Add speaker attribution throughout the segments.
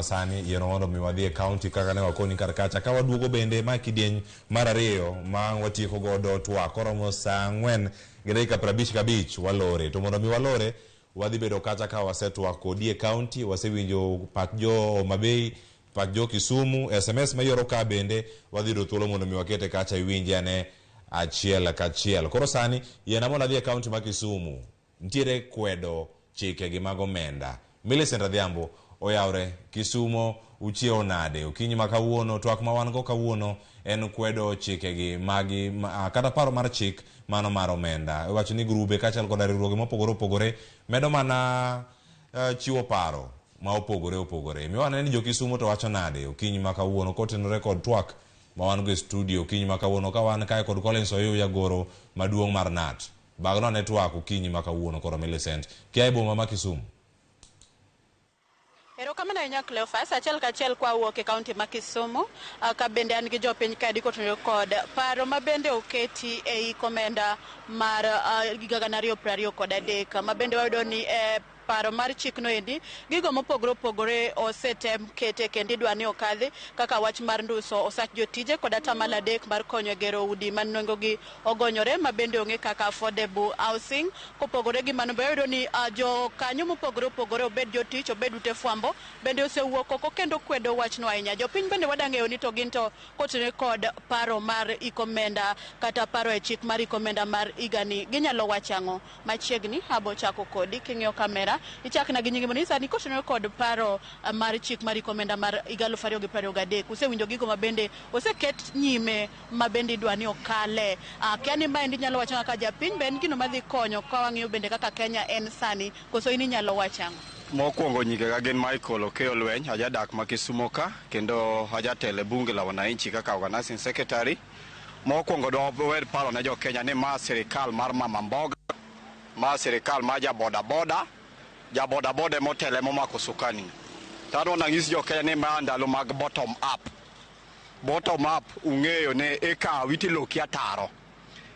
Speaker 1: Sani yienwa mondo mi wadhi e kaunti kaka ne wakoni kar kacha ka waduogo bende ma kidieny mar ariyo ma watieko godo twak koromo saa 4:55 walore to mondo mi walore wadhi bedo kacha ka wasetwak kodi e kaunti wasewinjo pach jo Homa Bay, pach jo Kisumu, SMS ma ioro ka bende wadhi yudo thuolo mondo mi wakete kacha iwinje ane achiel kachiel. Koro sani yiena mondo adhi e kaunti ma Kisumu. Nitiere kwedo chike gi mag omenda. Millicent Adhiambo oyawre Kisumo uchiewo nade okinyi ma kawuono twak ma wan go kawuono en kwedo chike gi magi ma, kata paro mar chik mano mar omenda. Iwacho ni grube kaachiel koda riwruoge mopogore opogore medo mana chiwo paro ma opogore opogore. Miwa ane ni jo Kisumo to wacho nade okinyi ma kawuono kotenore kod twak ma wan go e studio okinyi ma kawuono ka wan kae kod Collins Oyuya jagoro maduong' mar KNUT. Bagno ane twak okinyi ma kawuono koro Millicent kia e boma ma Kisumu.
Speaker 2: Erokamano ahinya Cleophas, achiel kachiel kwa wuok e kaunti ma Kisumu, ka bende an gi jopiny kaendi kotenore kod paro ma bende oketi ei komenda mar higa 2023 ma bende wayudo ni paro mar chikno endi gigo mopogore opogore osetem kete kendo idwa ni okadhi kaka wach mar nduso osach jotije kod atamalo 3 mar konyo e gero udi ma nengogi ogonyore ma bende ong'e kaka affordable housing. Kopogore gi mano be wayudo ni jokanyo mopogore opogore obed jotich obed ute fwambo bende osewuok oko kendo kwedo wachno ahinya. Jopiny bende wada ng'eyo ni to gin to kotenore kod paro mar iko omenda kata paro e chik mar iko omenda mar higani ginyalo wacho ang'o? Machiegni abo chako kodi king'iyo kamera ichakna gi nyingi mondo inyisa ni kotenore kod paro mar chik mar iko omenda mar higa 2023 usewinjo gigo ma bende oseket nyime ma bende idwa ni okale. Akia ni maendi inyalo wacho kaka japiny be en gino madhi konyo ka wang'iyo bende kaka Kenya en sani koso in inyalo wacho ang'o?
Speaker 3: Mokwongo nyingega gin Michael Okeyo Lweny, ajadak ma Kisumo ka kendo ajatelo e bunge la wananchi kaka organizing secretary. Mokwongo dwawer paro ne jo Kenya ni ma sirikal mar mama mboga, ma sirikal mar ja boda boda, ja boda boda emotelo emomako sukani. To adwa nang'is jo Kenya ni ma ndalo mag bottom up. Bottom up ung'eyo ni ikawi tiloki ataro.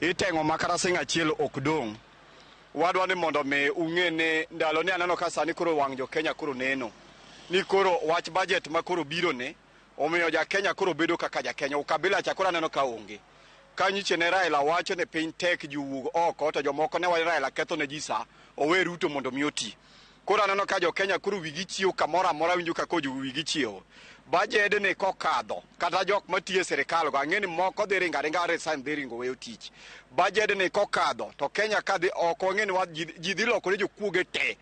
Speaker 3: Iteng'o ma kata siling' achiel ok dong'. Wadwa ni mondo mi ung'e ni ndalo ni aneno ka sani koro wang' jo Kenya koro neno. Ni koro wach budget ma koro biro ni omiyo ja Kenya koro bedo kaka ja Kenya. Ukabila cha koro aneno ka onge. Ka nyiche ne Raila wacho ni piny tek ji owuog oko to jomoko ne wacho Raila ketho ne ji sa owe Ruto mondo mi oti. Koro aneno ka jo Kenya koro wigi chiewo kamoro amora winjo ka koro wigi chiewo. Budget ni kokadho kata jok matiyo e sirikal go ang'e ni moko dhi ringo aringa resign dhi ringo weyo tich. Budget ni kokadho to Kenya ka dhi ok wang'e ni ji dhi lokore jokuoge te.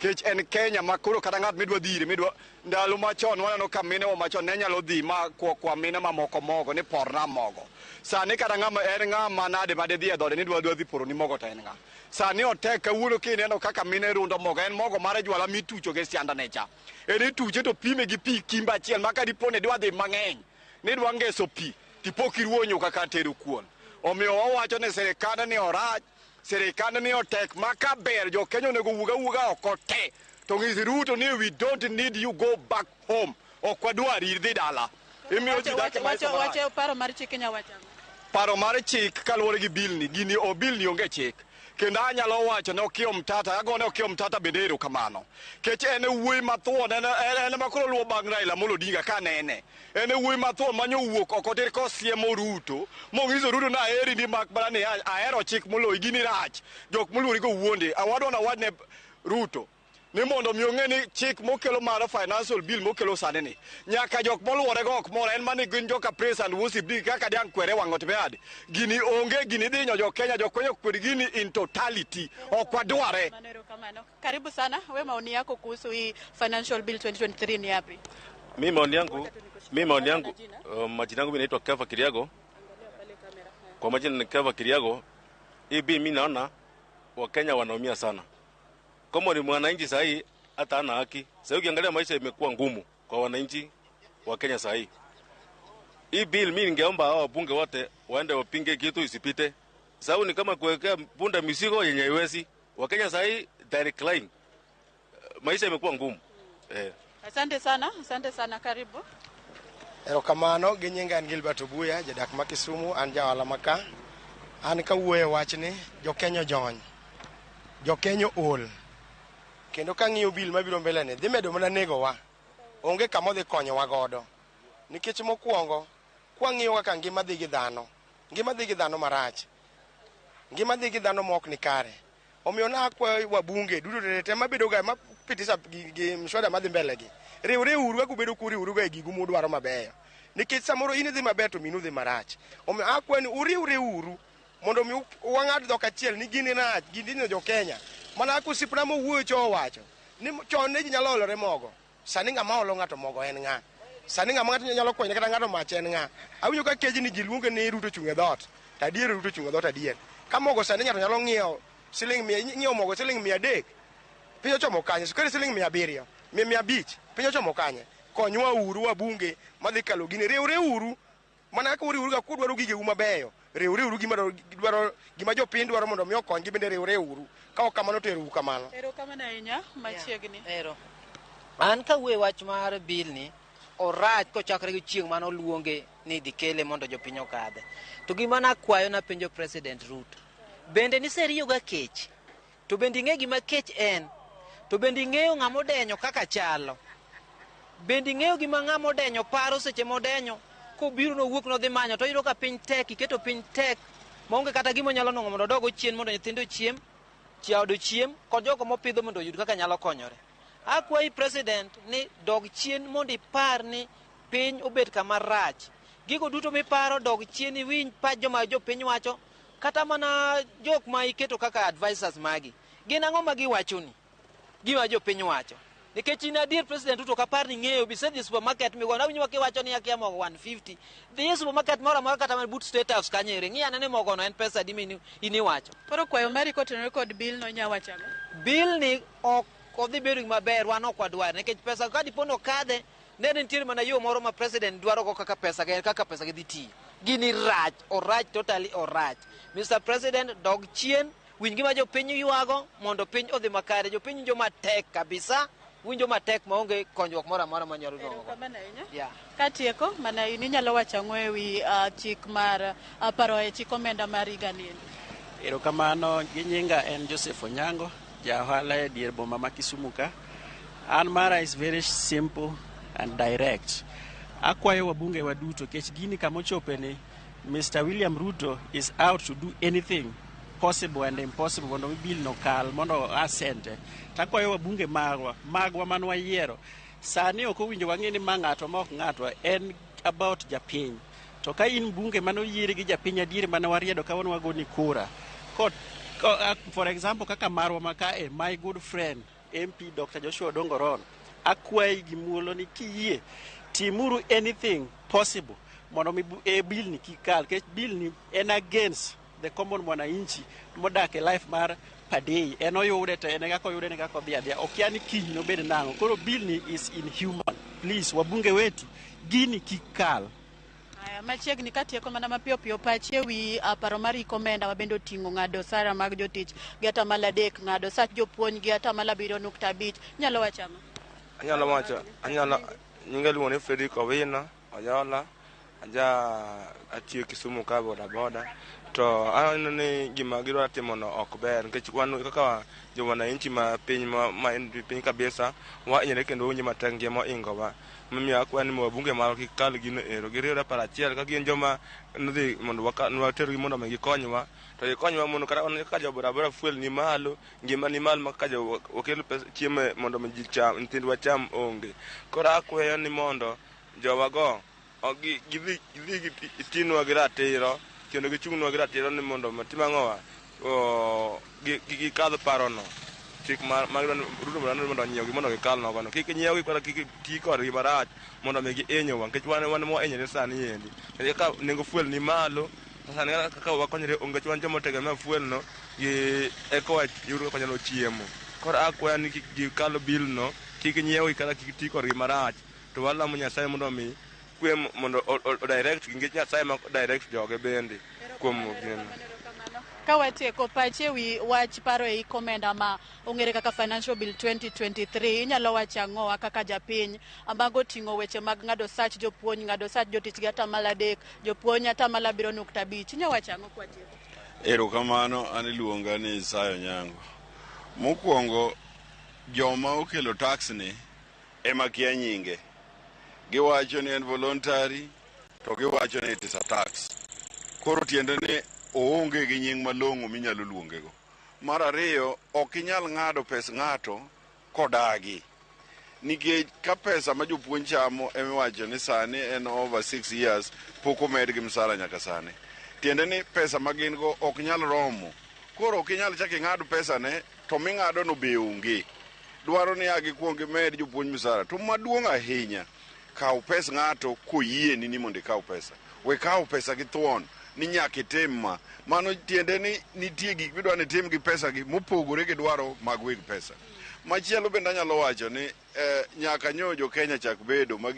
Speaker 3: Nikech en Kenya ma koro kata ng'at midwa dhi ire midwa ndalo machon waneno ka mine wa machon ne nyalo dhi ma kwa kwa mine mamoko mogo ni porna mogo. Sani kata ng'ama en ng'ama nade ma didhi e dhode ni dwa dwa dhi poro ni mogo to en ng'a. Sani otek kawuono kineno kaka mine rundo mogo en mogo mar jwala mitucho gi sianda ne cha. En ituche to pime gi pi kimba achiel ma ka dipo ni idwa dhi mang'eny ni idwa ngeso pi tipo kiruwo nyuka kar tedo kuon. Omiyo wawacho ni sirikand ni orach, sirikand ni otek ma ka ber jo Kenya onego wuog awuoga oko te. To ng'is Ruto ni we don't need you go back home. Ok wadwari dhi dala. Imiyo ji dak e maisha marach.
Speaker 2: Wacho paro mar chik inya wacho ang'o?
Speaker 3: Paro mar chik kaluwore gi bill ni gini o bill ni onge chik. Kendo anyalo wacho ne Okiya Omtata, agone Okiya Omtata bende erokamano. Kech en e wuoyi mathuon, en en ema koro luwo bang' Raila Amolo Odinga kanene. En e wuoyi mathuon manyo wuok oko tir kosiemo Ruto, mong'iso Ruto ni aheri ndi mak mana ni ahero chik moloyi, gini rach. Jok moluori go wuonde. Awadwa nawach ne Ruto ni mondo mi ong'e ni chik mokelo mar financial bill mokelo sani ni nyaka jok moluore go ok mor en mani gin joka praise and worship ni kaka diang' kwere wang' ot mead gini onge gini dhi hinyo jo Kenya jo Kenya kwed gini in totality ok wadware.
Speaker 2: Mano erokamano. Karibu sana. We maoni yako kuhusu hii financial bill 2023 ni yapi?
Speaker 4: Mi maoni yangu, majina yangu mimi naitwa Keva Kiriago. Kwa majina ni Keva Kiriago. Hii bill mimi naona Wakenya wanaumia sana. Kama ni mwananchi sahii hata hana haki. Sasa ukiangalia maisha imekuwa ngumu kwa wananchi wa Kenya sahii. Hii bill mimi ningeomba hao wabunge wote waende wapinge kitu isipite. Sababu ni kama kuwekea punda mizigo yenye haiwezi. Wakenya sahii they are crying. Maisha imekuwa ngumu.
Speaker 2: Asante sana, asante sana, karibu.
Speaker 5: Erokamano gi nyinga en Gilbert Obuya, jadak ma Kisumu, an ja ohala ma ka. An kawuoyo e wachni, jo-Kenya ojony. Jo-Kenya ool. Kendo kang'iyo bill mabiro mbele ni, dhi medo mana negowa. Onge kama odhi konyowa godo. Nikech mokwongo, kwang'iyo kaka ngima dhi gi dhano, ngima dhi gi dhano marach. Ngima dhi gi dhano mok ni kare. Omiyo nakwayo wabunge duto te mabedo ga ma pitisha gi mswada madhi mbele gi. Riwre uru kaka ubedo kuriwru ga e gigu mudwaro mabeyo. Nikech samoro in idhi maber to minu dhi marach. Omiyo akwayo ni uriwre uru mondo mi wang'ad dhok achiel ni gini rach, gini hinyo jo Kenya. Mana kaka osiepna mowuoyo cha owacho ni chon ne ji nyalo olore mogo. Sani ng'ama olo ng'ato mogo en ng'a? Sani ng'ama ng'ato nyalo kwanye kata ng'ato mach en ng'a? Awinjo ka kejni ji luonge ni Ruto ochung' e dhoot. To adier Ruto ochung' e dhoot adier. Ka mogo sani ng'ato nyalo ng'iewo siling mia, ng'iewo mogo siling 300. Piny ochomo kanye? Sukari siling 700, 500. Piny ochomo kanye? Konywa uru wabunge madhi kalo gini. Riwre uru. Mana kaka uriwru ga kudwaro gigeu mabeyo. Riwre uru gima dwaro gima jopiny dwaro mondo mi okonygi bende riwre uru. Ka ok kamano to ero kamano.
Speaker 2: Erokamano ahinya machiegni.
Speaker 6: Ero. An kawuoyo wach mar bill ni, orach kochakore gi chieng' mane oluonge ni idhi kele mondo jopiny okadhe. To gima nakwayo napenjo President Ruto, bende niseriyo ga kech? To bende ing'e gima kech en? To bende ing'eyo ng'ama odenyo kaka chalo? Bende ing'eyo gima ng'ama odenyo paro seche modenyo? Kobiro nowuok nodhi manyo to oyudo ka piny tek, iketo piny tek maonge kata gima onyalo nwang'o mondo odog ochien mondo nyithindo ochiem, jaode ochiem kod jogo mopidho mondo oyud kaka nyalo konyore. Akwayi President ni dog chien mondo ipar ni piny obet kama rach. Gigo duto miparo dog chien iwinj pach joma jopiny wacho kata mana jok ma iketo kaka advisors magi. Gin ang'o ma giwachoni? Gima jopiny wacho. Nikech in adier President Ruto ok apar ni ing'eyo bisedhi e supermarket migono awinjo kiwacho ni akia mogo 150. Dhi e supermarket moro amora kata mana but State House kanyo ere. Ng'i ane ni mogono en pesa adi ma in iwacho.
Speaker 2: Koro kwayo mari kotenore kod bill no inya wacho ang'o?
Speaker 6: Bill ni ok odhi bedo gima ber, wan ok wadwar nikech pesa ka dipo ni okadhe ne nitiere mana yo moro ma president dwaro go kaka pesa ge kaka pesa gi dhi tiyo. Gini rach, orach totally orach. Mr. President dog chien, winj gima jopiny ywago mondo piny odhi makare. Jopiny winjo matek kabisa, winjo matek maonge konyruok moro amora manyalo nwang'o.
Speaker 2: Erokamano ahinya.
Speaker 6: Yeah.
Speaker 2: Katieko, mana in inyalo wacho ang'o ewi chik mar paro e chik omenda mar higa ni endi?
Speaker 7: Erokamano, gi nyinga en Joseph Onyango, ja ohala e dier boma ma Kisumu ka. An mara is very simple and direct. Akwayo wabunge wa duto kech gini kama ochope ni Mr. William Ruto is out to do anything possible and impossible mondo mi bill no kal mondo asente. Takwayo wabunge magwa man wayiero. Sani ok owinjo wang'e ni ma ng'ato ma ok ng'atwa en about japiny. To ka in bunge mane oyieri gi japiny adier mane wariedo kawuono wagoni kura. Ko, for example kaka marwa ma kae my good friend MP Dr. Joshua Odongo Rono akwayi gi muolo ni kiyie timuru anything possible mondo mi bill ni kik kal nikech bill ni en against the common mwananchi modak e life mar per day en oyude to en e kaka oyude ne kaka odhi adhiya okia ni kiny nobed nang'o koro bill ni is inhuman please wabunge wetu gini kik kal.
Speaker 2: Aya, machiegni katieko mana mapiyo piyo pachi ewi paro mar iko omenda ma bende oting'o ng'ado osara mag jotich gi 3%, ng'ado sach jopuonj gi 7.5%. Inyalo wacho ang'o?
Speaker 8: Anyalo wacho, anyalo nyinga iluongo ni Fredrick Owino Oyola, aja atiyo Kisumu ka boda boda. To aneno ni gima gidwa timo no ok ber nikech wan kaka jo wananchi ma piny ma en piny kabisa wahinyore kendo winjo matek ngima oingowa. Momiyo akwayo ni wabunge marwa kik kal gino ero giriwre paro achiel ka gin joma nodhi mondo watergi mondo mi gikonywa to gikonywa mondo kata wan kaka jo boda boda fuel ni malo ngima ni malo ma kaka jo wakel pesa chiemo mondo mi ji cham nyithindwa cham onge. Koro akwayo ni mondo jowago gidhi gitinwa gi ratiro kendo gichung'nwa gi ratiro ni mondo tim ang'owa gikadh parono chik mar Ruto mondo onyiewgi mondo gikal nogono kik nyiewgi kata kik ti kodgi marach mondo mi gihinywa nikech wan mwahinyore sani endi kaka nengo fuel ni malo sani kaka wakonyore onge nikech wan joma otegemea fuel no gi eka wayud kaka wanyalo chiemo. Koro akwayo ni kik gikal bill no kik nyiewgi kata kik ti kodgi marach to walamo Nyasaye mondo mi kwe mondo o direct gi nikech Nyasaye ema direct joge bende kuom gino.
Speaker 2: Ka watieko pachi ewi wach paro e iko omenda ma ong'ere kaka Financial Bill 2023 inyalo wacho ang'owa kaka japiny mago oting'o weche mag ng'ado sach jopuonj, ng'ado sach jotich gi 3%, jopuonj 7.5%. Inyalo wacho ang'o kwatieko?
Speaker 9: Erokamano, an iluonga ni Isayo Nyango. Mokwongo, joma okelo tax ni ema kia nyinge. Giwacho ni en voluntary to giwacho ni it is a tax. Koro tiende ni oonge gi nying malong'o minyalo luongego. Mar ariyo, ok inyal ng'ado pes ng'ato kodagi. Nikech ka pesa ma jopuonj chamo emiwacho ni sani en over 6 years pok omedgi msara nyaka sani. Tiende ni pesa ma gin go ok nyal romo. Koro ok inyal chak ing'ad pesa ne to ming'ado no be onge. Dwaro ni a gikuong gimed jopuonj msara. To maduong' ahinya, kaw pes ng'ato koyieni ni mondo ikaw pesa. We kaw pesa gi thuon ni nyaka itim ma. Mano tiende ni nitie gik midwa ni itim gi pesa gi mopogore gi dwaro mag weg pesa. Machielo bende anyalo wacho ni nyaka nyo jo Kenya chak bedo magi